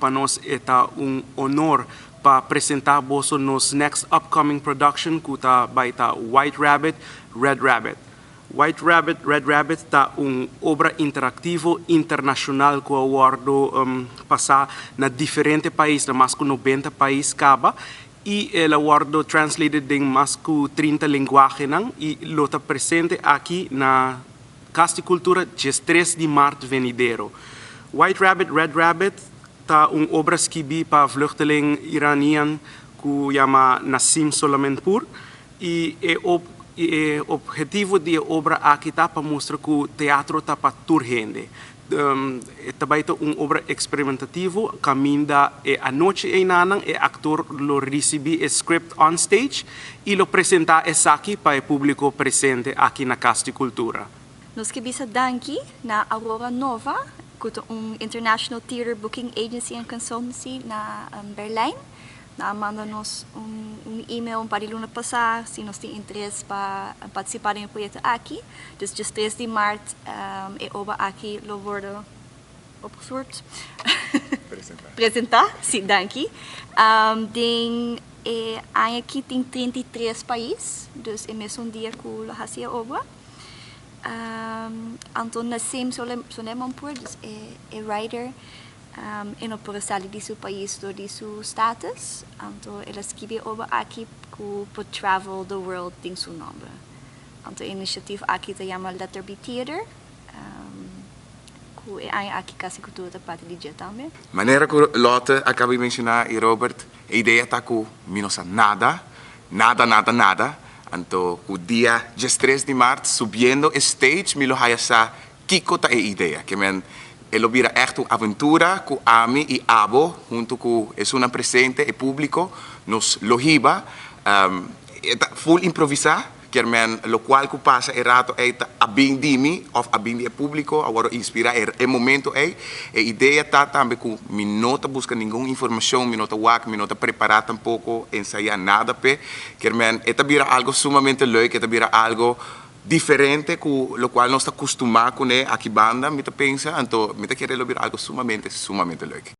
Pa nos ta un honor pa presenta boso nos next upcoming production, cu ta bay ta White Rabbit, Red Rabbit. White Rabbit, Red Rabbit ta un obra interactivo internacional cu a wordo pasa na diferente pais, na mas cu 90 pais caba, y el a wordo translated den mas cu 30 lenguahe y lo ta presente aki na Cas di Cultura 3 di maart venidero. White Rabbit, Red Rabbit ta un obra skibi pa vluchteling Iranian cu yama Nassim Soleimanpour y e obhetivo di e obra aki ta pa mustra cu teatro ta pa tur hende. Tambe un obra experimentativo, caminda e anochi ey e actor lo ricibi e script on stage y lo presenta esaki pa e publico presente aki na Cas di Cultura. Nos kier bisa danki na Aurora Nova, cu ta un International Theater Booking Agency and Consultancy na Berlijn. Nan a manda nos un e-mail un par di luna pasa, si nos tin interes pa participa den e proyecto aki. Dus 3 di maart e obra aki lo wordo opgevoerd. Presenta. Presenta, si, danki. Den aki tin 33 pais, dus e mesun dia cu lo haci e obra. Anto Nassim Soleimanpour, dus e writer, e no por sali di su pais door di su status. Anto el a skirbi obra aki cu por travel the world den su nomber. Anto e iniciativa aki ta yama Let There Be Theater. Cu e aña aki Cas di Cultura ta parti di dje tambe. Manera cu Lotte a caba di menciona y Robert, e idea ta cu mi no sa nada, nada, nada, nada. Anto, cu dia 3 di maart, subiendo e stage, mi lo haya sa kiko ta e idea. Kiermen, e lo bira echt un aventura cu ami y abo, hunto cu esunnan presente e publico, nos lo hiba, full improvisa, kiermen, lo cual cu pasa e rato ey ta a bin di mi, of a bin di e publico, awor inspira e momento ey. E idea ta tambe cu mi no ta busca ningun informacion, mi no ta wak, mi no ta prepara tampoco, ensaya nada pe. Kiermen, e ta bira algo sumamente leuk, e ta bira algo diferente cu lo cual nos ta acostumbra cu ne aki banda, mi ta pensa, anto mi ta kere lo bira algo sumamente, sumamente leuk.